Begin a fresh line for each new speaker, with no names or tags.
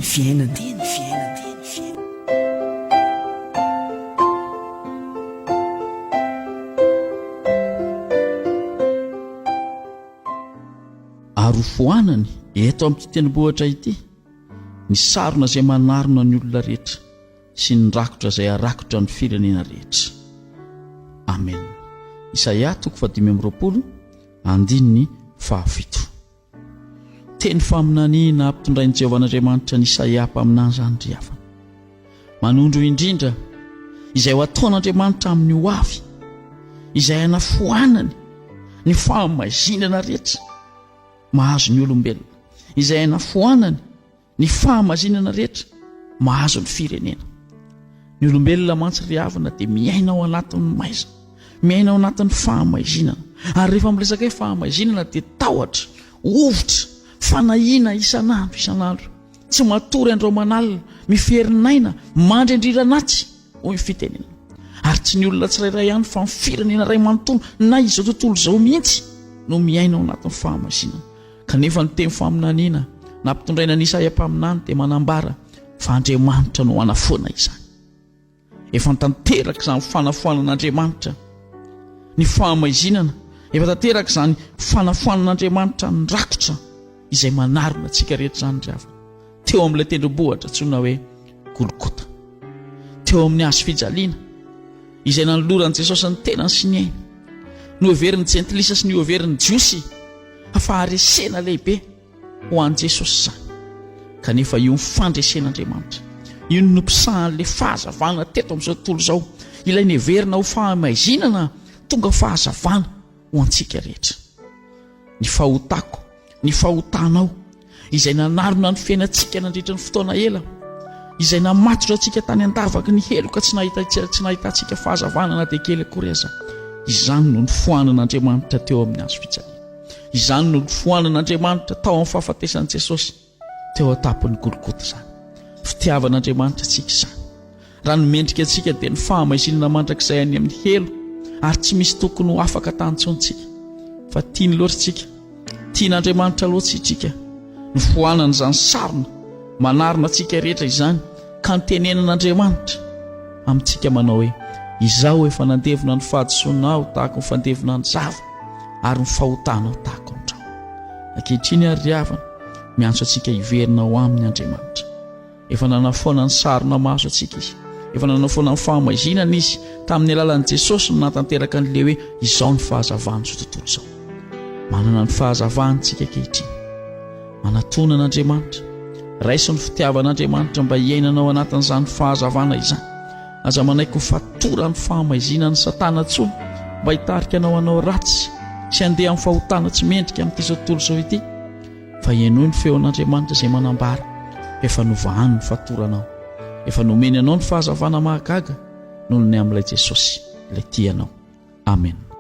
fiainana. Teny fiainana. Teny fiainana.
Ary ho foanany eto amin'ity tendrombohitra ity ny sarona izay manarona ny olona rehetra sy ny rakotra izay harakotra ny firenena rehetra. Amen. Isaia toko fahadimy amby 20 andininy fahafito. Teny faminaniana ampitondrain'i Jehovah Andriamanitra an'i Isaia mpaminany izany ry havana. Manondro indrindra izay ho ataon'Andriamanitra amin'ny ho avy, izay hanafoanany ny fahamaizinana rehetra mahazo ny olombelona, izay hanafoanany Ny fahamasinana rehetra mahazo ny firenena. Ny olombelona mantsy ry havana dia miaina ao anatin'ny maizina, miaina ao anatin'ny fahamaizinana. Ary rehefa miresaka hoe fahamaizinana dia tahotra, hovitra, fanahiana isan'andro isan'andro. Tsy matory andro aman'alina, miferinaina, mandry andriran'atsy, hoy ny fitenenana. Ary tsy ny olona tsirairay ihany fa ny firenena iray manontolo na izao tontolo izao mihitsy no miaina ao anatin'ny fahamasinana. Kanefa ny teny faminaniana nampitondraina an'i Isaia mpaminany dia manambara fa Andriamanitra no hanafoana izany. Efa tanteraka izany fanafoanan'Andriamanitra ny fahamaizinana, efa tanteraka izany fanafoanan'Andriamanitra ny rakotra izay manarona antsika rehetra izany ry havana. Teo amin'ilay tendrombohitra antsoina hoe Golgota. Teo amin'ny hazo fijaliana izay nanoloran'i Jesosy ny tenany sy ny ainy. Noheverin'ny jentilisa sy noheverin'ny Jiosy fa faharesena lehibe ho an'i Jesosy izany. Kanefa io ny fandresen'Andriamanitra. Io no nopisahan'ilay fahazavana teto amin'izao tontolo izao. Ilay neverina ho fahamaizinana tonga fahazavana ho antsika rehetra. Ny fahotako, ny fahotanao, izay nanarona ny fiainantsika nandritra ny fotoana ela, izay namatotra antsika tany an-davaky ny heloka tsy nahita tsy nahitantsika fahazavana na dia kely akory aza. Izany no nifoanan'Andriamanitra teo amin'ny hazo fijaliana. Izany no nifoanan'Andriamanitra tao amin'ny fahafatesan'i Jesosy teo an-tampon'ny Golgota izany. Fitiavan'Andriamanitra antsika izany. Raha ny mendrika antsika dia ny fahamaizinana mandrakizay any amin'ny helo ary tsy misy tokony ho afaka tany intsony tsika. Fa tiany loatra tsika. Tian'Andriamanitra loatra isika. Nofoanana izany sarona manarona antsika rehetra izany ka nitenenan'Andriamanitra amintsika manao hoe Izaho efa nandevona ny fahadisoanao tahaka ny fandevona ny zava ary ny fahotanao tahaka ny drao. Ankehitriny ary ry havana, miantso antsika hiverina ao aminy Andriamanitra. Efa nanafoana ny sarona mahazo antsika Izy. Efa nanafoana ny fahamaizinana Izy. Tamin'ny alalan'i Jesosy no nahatanteraka an'ilay hoe izao ny fahazavan'izao tontolo izao. Manana ny fahazavany isika ankehitriny. Manatona an'Andriamanitra. Raiso ny fitiavan'Andriamanitra mba hiainana ao anatin'izany fahazavana izany. Aza manaiky ho fatoran'ny fahamaizinan'i Satana intsony mba hitarika anao hanao ratsy sy handeha amin'ny fahotana tsy mendrika amin'ity izao tontolo izao ity. Fa henoy ny feon'Andriamanitra izay manambara fa efa novahany ny fatoranao. Efa nomeny anao ny fahazavana mahagaga noho ny amin'ilay Jesosy, ilay tia anao. Amena.